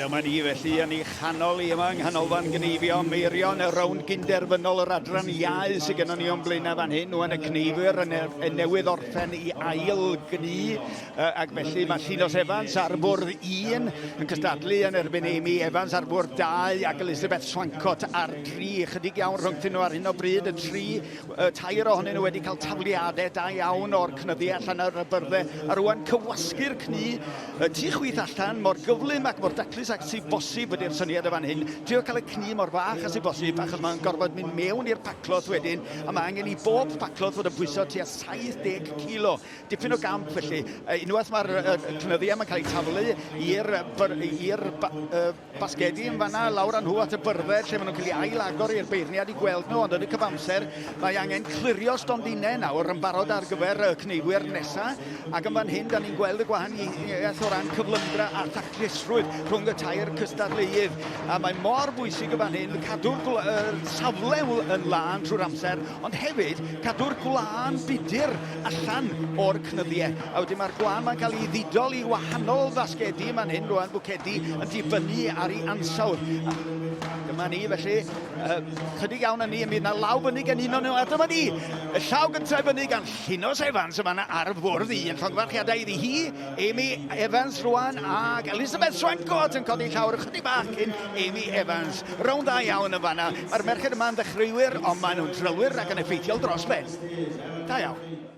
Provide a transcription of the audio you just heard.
Dyma ni felly yn ei chanol i yma yng Nghanolfan Gneifio Meirion, y rownd gynderfynol yr adran iau sydd gennon ni o'n blaenau fan hyn. Wan y cneifwyr yn, yn newydd orffen i ail gnu, ac felly mae Llinos Evans ar fwrdd 1 yn cystadlu yn erbyn Amy Evans ar fwrdd 2 ac Elizabeth Swancott ar 3. Chydig iawn rhyngthyn nhw ar hyn o bryd, y tri Y tair ohonyn nhw wedi cael tafliadau da iawn o'r cnyddiau allan ar y byrddau, a rwan cywasgu'r cnu y tu chwith allan mor gyflym ac mor daclus ac sy'n bosib ydy'r syniad y fan hyn. Trio cael y cnu mor fach â sy'n bosib, achos mae'n gorfod mynd mewn i'r pacloth wedyn, a mae angen i bob pacloth fod yn pwyso tua 70 kilo. Dipyn o gamp felly. Unwaith mae'r cnyddiau yma'n cael eu taflu i'r basgedi yn fanna, lawr â nhw at y byrddau lle maen nhw'n cael ei ail-agor i'r beirniad i gweld nhw, ond yn y cyfamser mae angen clirio stondinau nawr yn barod ar gyfer y cneifwyr nesaf, ac yn fan hyn da ni'n gweld y gwahaniaeth o ran cyflymdra a thaclusrwydd rhwng y tair cystadleuydd, a mae mor bwysig yn fan hyn cadw'r safle yn lân trwy'r amser, ond hefyd cadw'r gwlân budr allan o'r cnyddiau. A wedyn mae'r gwlân ma'n cael ei ddidol i wahanol fasgedi man hyn rwan, bwcedi, yn dibynnu ar ei ansawdd. A dyma ni felly, chydig iawn yn ni, mi yna law fyny gen un o'n nhw, a dyma ni, y llaw gyntaf fyny gan Llinos Evans yma ar fwrdd un. Llongyfarchiadau iddi hi, Amy Evans rwan, ac Elizabeth Swancott yn codi llawr ychydig bach cyn Amy Evans. Rownd dda iawn yn fanna. Mae'r merched yma'n ddechreuwyr, ond maen nhw'n drylwyr ac yn effeithiol dros ben. Da iawn.